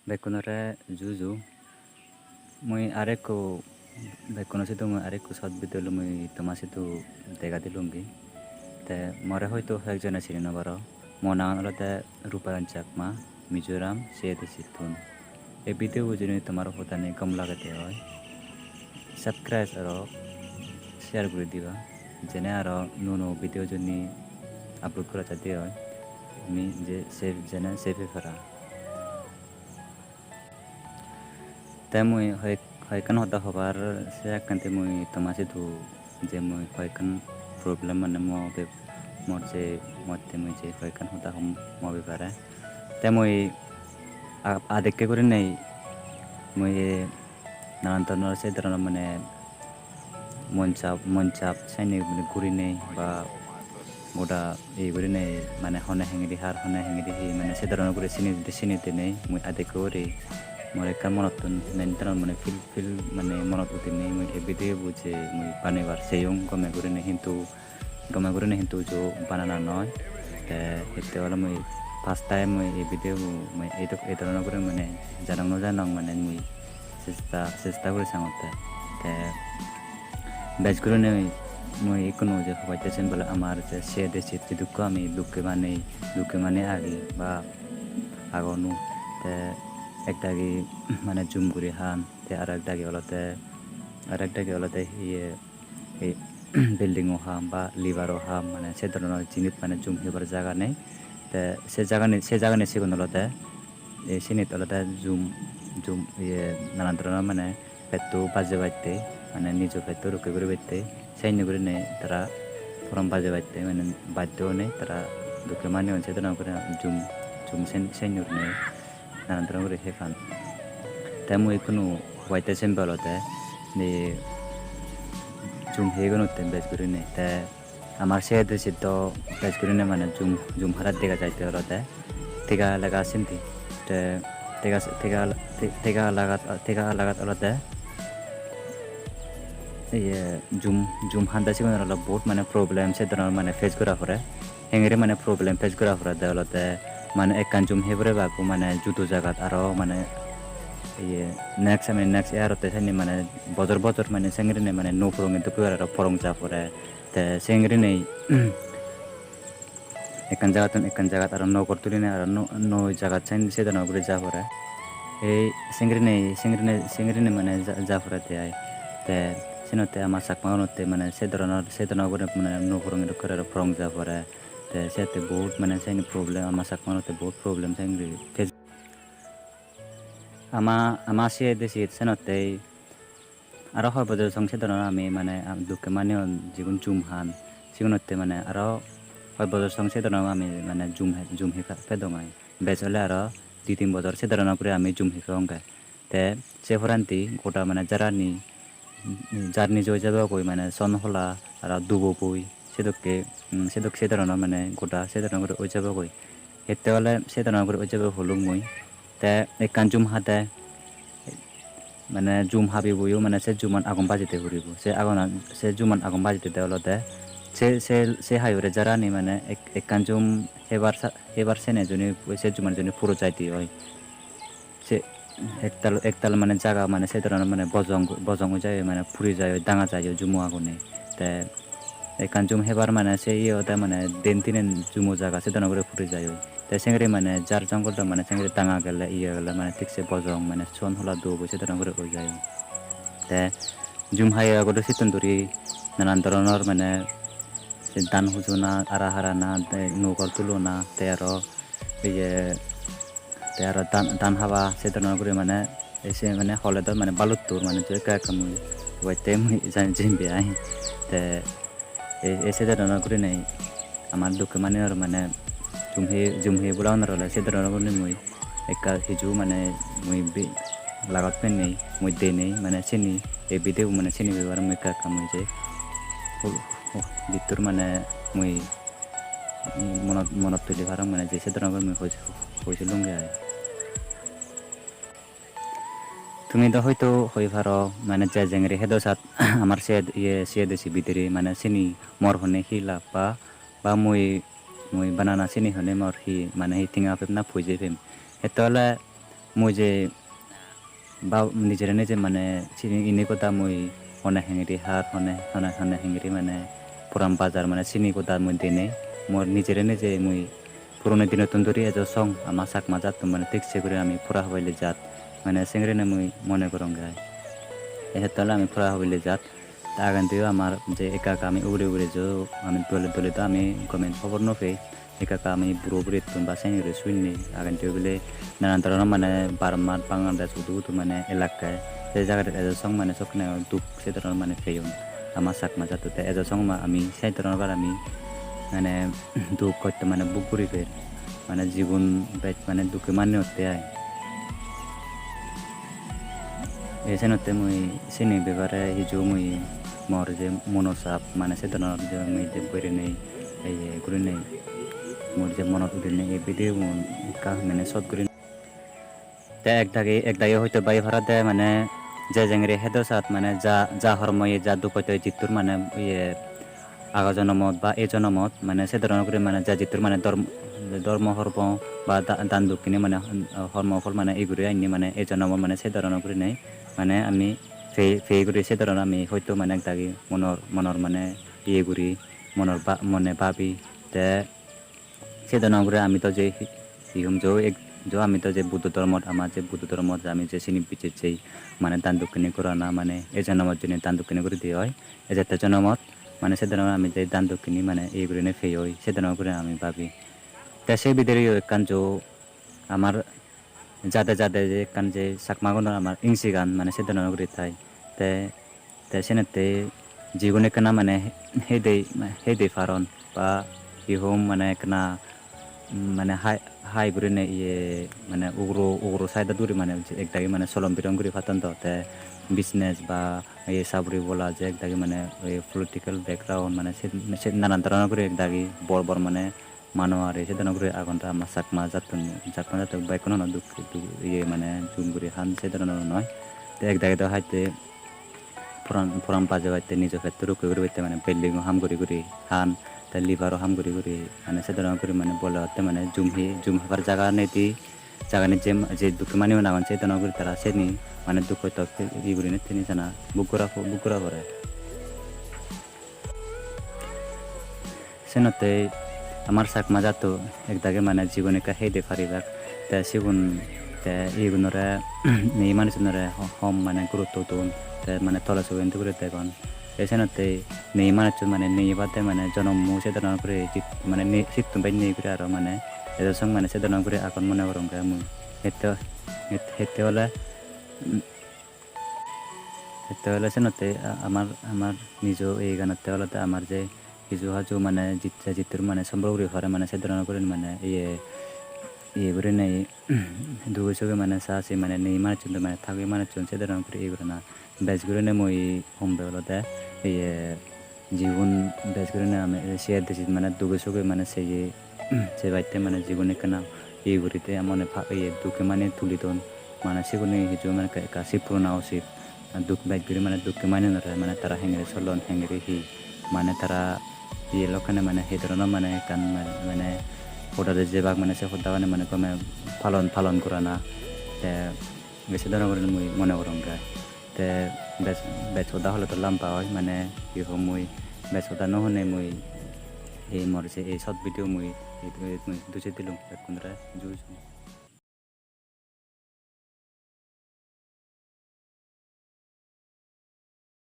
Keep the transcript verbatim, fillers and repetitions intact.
Bekkunore juju. Mui arekko, bekkuno sidu mui arekko short video loi mui toma sidu dega dilungi. Te more hoito hoyekjone sini no paro. Mo nangan olode Ruparan Chakma, Mizoram, C A D C tun. Ei video bo jodi tomar hodani gom lagede oi, subscribe aro share guri diba. Jene aro nuo nuo video jodi upload gora jade oi, ami je se, jene se pei para. Te mui hoi-, hoyekkan hoda hobar se ekkan te mui toma sidu je mui hoyekkan problem mane mo be-, mor je motte mui je hoyekkan hoda hom mo bepare. Te mui a-, adekke gurinei mui nanan doronor se doronor mane mon chap, mon chap senne guri gurinei ba goda ye gurinei mane hone hengiri har, hone hengiri hi mane se doronor guri sini, sini dinei mui adekke guri mor ekka monottun main doronor mane feel, feel mane monot udinei mui ei video bo je mui banebar seyong gome gurinei, hintu gome gurinei hintu uju banana noi. Te hitte ole mui first time mui ei video bo mui ei dok-, ei doronor guri mane janong no janong mane mui chesta, chesta guri sangotte. Te bej gurinei mui ikkunu je hobatte sen bole amar je C A D C-t jidukko ami dukke mane, dukke mane agi ba agonu. Te ek dagi mane jum guri han, te aro ek dagi olode, aro ek dagi olode iye, ei building-o ham ba labour-o ham, mane se doronor jinich mane jum hebar jaga nei. Te se jagani, se jagani sigun olode, ei sinit olode jum, jum, iye, nanan doronor mane petto bajebatte, mane nijo petto rokke guribatte, senne gurinei tara poran bajebatte, mane baddo onei tara dokke mane on se doronor guri jum, jum sen-, senne gurinei. Nanan doronor guri hepan. Te mui ikkunu hobatte sembe olode je jum hegunotte bej gurinei. Te amar se desi do bej gurinei mane jum, jum harat dega jaide olode tega lega sindi. Te tega, tega, te-, tega lagat, tega lagat olode iye jum, jum hande sigunor olode bahut mane problem se doronor mane face gora pore. Hengiri mane problem face gora porede olode mane ekkan jum hei pore bakko mane judo jagat aro mane iye next, ami next year-otte senne mane bojor bojor mane sengirinei mane nuo poronge dokke guri aro porong ja pore. Te sengirinei ekkan jagattun ekkan jagat aro nuo gor tulinei aro nuo, nuo jagat sen se doronor guri ja pore. Ei sengirinei, sengirinei, sengirinei mane ja, ja porede ai. Te senotte ama Chakmagunotte mane se doronor, se doronor guri mane nuo poronge dokke guri aro porong ja pore. Te sette bahut mane seni problem, ama Chakmagunotte bahut problem sengri face. Ama, ama C A D C-t senottei aro hoi bojor song se doronor ami mane, am, dokke mane on jigun jum han, sigunotte mane aro hoi bojor song se doronor ami mane jum he, jum he pe-, pedong ai. Bej ole aro di tin bojor se doronor guri ami jum he peyonge. Te se porendi goda mane jarani, jar nijo oi jebogoi mane son hola aro dubo boi sedokke, mm, sedok-, se doronor mane goda se doronor guri oi jebogoi. Hitte ole se doronor guri oi jebogoi huluk mui. Te ekkan jum hade mane jum habiboyo mane se juman agun bajede puribo. Se agunan, se juman agun bajede olode se, se, se hai hure jarani mane ek-, ekkan jum hebar sa-, hebar sene juni se juman juni puro jaide oi. Se ektal, ektal mane jaga mane se doronor mane bojong, bojong oi jai, mane puri jai oi, danga jai oi jumo agune. Te ekkan jum hebar mane se iye ode mane den tinen jumo jaga se doronor guri puri jai oi. Te sengiri mane jar jongol do mane sengiri danga gele iye gele mane thik se bojong mane son hola duo bo se doronor guri oi jai oi. Te jum haye agede sittun duri nanan doronor mane se dan hujuna, ara harana, te nuo gor tulona, te aro iye, te aro dan, dan haba se doronor guri mane, ei se mane hole do mane baluttur mane je ekka ekka mui hobatte mui jani jembi ai. Te ei, ei se doronor gurinei amar dokke mane aro mane jum he, jum he bula onor ole se doronor gurinei mui ekka hiju mane mui bi-, lagot pennei mui denei mane sini ei video mane sini bebar mui ekka ekka mui je hul-, hu-, bittur mane mui monot, monot tuli parong mane je se doronor mui hoi, hoi silunge ai. Tumi do hoito hoi paro mane je jengri hedo sat amar se iye C A D C bidire mane sini mor hone hi lab ba, ba mui, mui banana sini hone mor hi mane hi tenga pem na poije pem. Hette ole Mui je ba-, nijere nije mane sini ini goda mui hone hengiri har, hone, hone, hone hengiri mane puran bajar mane sini goda mui denei. Mor nijere nije mui puroni dinottun dhuri ejo song ama Chakma jatto mane thik se guri ami pura hobaile jat. Mane sengirine mui mone gorongge ai. Esettole ami pura hobaile jat. Te agendiyo amar je ekka ekka ami ugure ugure jo, ami dole dole do ami gome hobor no pei. Ekka ekka ami buro burettun ba seni guri suinne agendiyo bile nanan doronor mane Burma, Bangladesh hudu hudu mane elakke se jagat ejo song mane sokkene duk se doronor mane peyon ama Chakma jatto. Te ejo song ma ami se doronor ami mane duk hosto mane buk guri per. Mane jigun bej mane dukke mane otte ai. Ei senotte mui sini bepare hiju mui mor je mono sap mane se dhoronor je mui je gurinei, ei gurinei mor je monot udinei ei video gun ekka mane short gurinei. Te ek dagi, ek dagi hoito bhei parade mane je jengiri hedo sat mane ja, ja hormo ye ja duk hoito jittur mane ye ago jonomot ba ei jonomot mane se dhoronor guri mane ja jittur mane dhorm-, dhormo hormo ba da-, dan dukkini mane hormo phol mane ei guri anni mane ei jonomot mane se dhoronor gurinei mane ami pei, pei guri se dhoronor ami hoito mane ek dagi monor, monor mane iye guri monor ba-, mone babi te se dhoronor guri ami do je hi-, hi hom jo ek jo ami do je Buddho dhormot ama je Buddho dhormot ami je sini bijej jei mane dan dukkini gorana mane ei jonomot jeinei dan dukkini guri de oi. Ejette jonomot mane se dhoronor ami je dan dukkini mane iye gurinei peyoi, se dhoronor guri ami babi. Te se bidireyo ekkan jo amar jade jade je ekkan je Chakmagunor amar ingsigan mane se dhoronor guri thai. Te, te senette jigun ekkena mane hei de, hei de paron ba hi hom mane ekkena mane hai, hai gurinei iye mane uguro, uguro side-ot guri mane ek dagi mane solom birom guri patton do, te business ba iye saburi bola je ek dagi mane iye political background mane se, se nanan doronor guri ek dagi bor bor mane mano ari se doronor guri agon, te ama Chakma jattun, Chakma jatto bekkunono duk, duk iye mane jum guri han se doronor noi. Te ek dagi do hatte poran, poran bajebatte nijo petto rukke guribatte mane building-o ham guri guri han, te labour-o ham guri guri mane se dhoronor guri mane bole otte mane jum hi, jum hebar jaga nei di, jagani je, je dukke manugun agon se dhoronor guri tara seni mane duk hoito ye gurinei teni sana buk gora po-, buk gora pore. Senotte amar Chakma jatto ek dagi mane jigun ekka hei de paribak. Te sigun te igunore, nei manuchunore ho-, hom mane gurutto don. Te mane tole sobi hintu guri degon. Te senotte nei manuchun mane nei bade mane jonommo se dhoronor guri jit-, mane nei, sittun bej nei guri aro mane ejo song mane se dhoronor guri agon mone gorongge mui. Hette, het-, hette ole, hette ole senotte a-, amar, amar nijo eganotte olode amar je hiju haju mane jitte jittur mane sombol guri pare mane se dhoronor gurinei mane iye, iye gurinei duge suge mane sa se mane nei manuchun do mane thageye manuchun se dhoronor guri iye gurana bej gurinei mui hombe olode iye jigun bej gurinei ami se dejit mane duge suge mane seye sebatte mane jigun ekkena iye gurite mone pa-, iye dukke mane tuli don mane sigune hiju mane ekka, ekka sip purona usip. Duk bej guri mane dukke manuchunore mane tara hengiri solon, hengiri hi mane tara iye lokkene mane hi dhoronor mane ekkan mane, mane hodade jebak mane se hodagani mane gome palon, palon gorana. Te bej se dhoronor gurinei mui mone gorongge. Te bej, bej hoda hole to lamba oi mane hi hom mui bej hoda no honei mui ei mor je ei short video mui, ei, ei mui dujei dilung bekkunore ju ju.